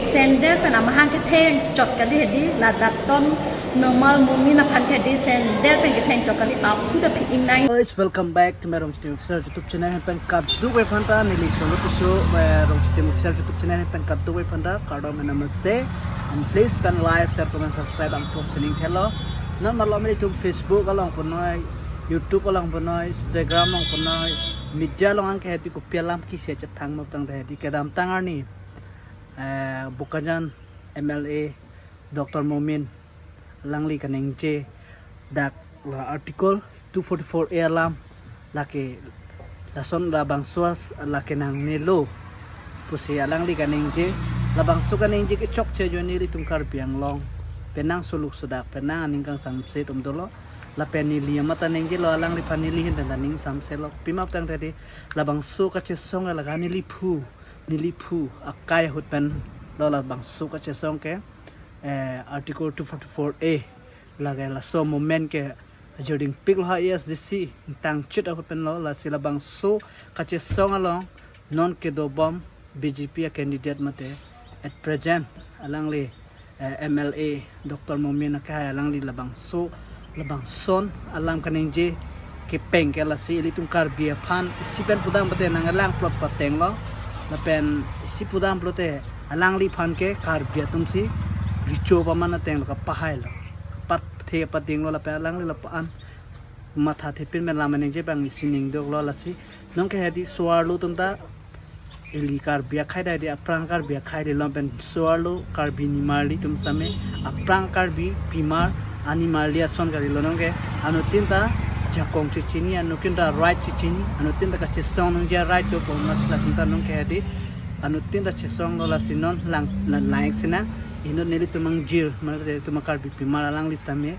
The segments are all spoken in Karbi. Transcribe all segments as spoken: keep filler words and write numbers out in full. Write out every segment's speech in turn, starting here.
Sandal pen amahang ketheng chot kali hedi, ladak ton Numal Momin aphan ke hedi sandal pen ketheng chot kali, aphu ta phi-ing nang. Guys, welcome back to my Rongchitim Official YouTube channel. Hem pen kadokave aphan ta neli cholo puso, eh, Rongchitim Official YouTube channel hem pen kadokave aphan ta kardom and namaste. And please pen like, share, comment, subscribe ang pop sining thelo. Non marlo meli tum Facebook along punoi, YouTube along punoi, Instagram along punoi, media along ang ke hedi kopi alam kisi chethang mok tang hedi kedamtang arni, eh, Bokajan M L A Doctor Momin alangli kaningje dak la Article two forty-four A alam, lake lason labangso as lake nangnelo pusi alangli kaningje, labangso kaningje kechokche ajoine ilitum Karbi Anglong penang suluk sudak, penang aning kangsamse atum dolo. Lapen neli amat ta ningjelo, alangliphan neli ahin pen ta ning samselo. Pima tang hedi labangso kachesong laga neliphu, neliphu akai ahut pen lo labangso kachesong ke, eh, Article two forty-four A, lake laso momen ke ajirdingpiklo ha A S D C, tangchit ahut pen lo, lasi labangso kachesong along non kedobom B J P a candidate mate at present alangli, eh, M L A Doctor Momin akehai alangli labangso, labangson alam kaningje kepeng ke, lasi ilitum Karbi aphan isi pen pudam pute nanglang plot patenglo, lapen isi pudam pulote alangliphan ke Karbi atum si recho paman atenglo, kapahailo, kapathe patinglo, lapen alangli lapu-an matha thepin pen lam aningje abang isi ning doklo. Lasi non ke hedi so-arlo atum ta ili Karbi akhei ta hedi aphrang Karbi akhei lelong pen so-arlo Karbi nimarli atum same aphrang Karbi pimar animarli ason kalilo. Non ke anuttin ta jakong chechini, anuttin ta right chechini, anuttin ta kachesong nangji right do pon mas latum ta non ke hedi anuttin ta chesonglo, lasi non lang, lang, lang-ik sinang, inut nelitum angjir, mane nelitum Karbi pimar alangli same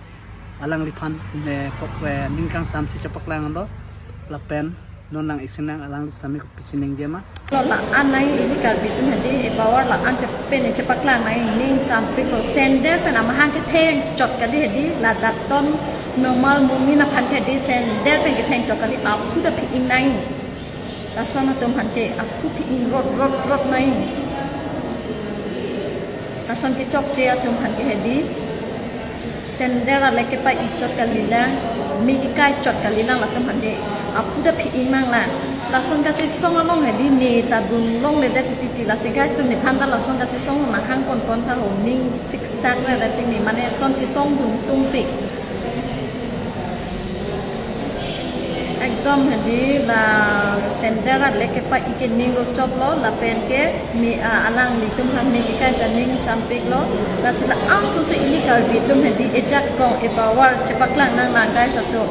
alangliphan, eh, kok, eh, ning kangsamse chepaklanglo, lapen non lang-ik sinang alangli same kopi sining jema. Lo la-an nai ili Karbi atum hedi, e power la-an chepen chepaklang nai, ning sampiklo, sandal pen amahang ketheng chot kali hedi, ladak ton Numal Momin aphan ke hedi sandal pen ketheng chot kali, aphu ta phi-ing nang. Lason atum aphan ke aphu phi-ing rot rot rot nai. Lason kechokche atum aphan ke hedi sandal ale kepai chot kalilang, me kekai chot kalilang, latum aphan ke aphu ta phi-ing nanglang. Lason kachesong along hedi ne ta dun longledet titi, lasi guys atum nephan ta lason kachesong nanghang pon pon tha ho, ning siksak ledet ne, mane lason chesong dun tungpik. Ekdom hedi la sandal ale kepai ke ning rochoplo, lapen ke me, ah, alanglitum aphan me kekai ta ning sampiklo. Lasi la-an sose ili Karbi atum hedi ejakong e power chepaklang nanglang guys atum.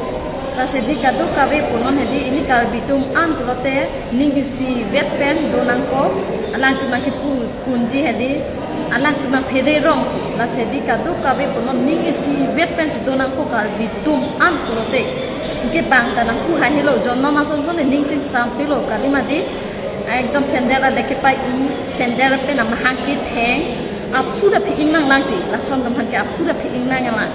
Lasi hedi kadokave punon hedi ili Karbi atum an pulote ning isivet pen do nangpo, alangtum akepu punji hedi alangtum aphe de rong. Lasi hedi kadokave punon ning isivet pensi do nangpo Karbi atum an pulote. Anke bang ta nangpu hahelo, jon non ason ason ning sing sampiklo kali mati. Ekdom sandal ale kepai, sandal pen amahang ketheng, aphu ta phi-ing nanglang ti, lason atum aphan ke aphu ta phi-ing nanglang.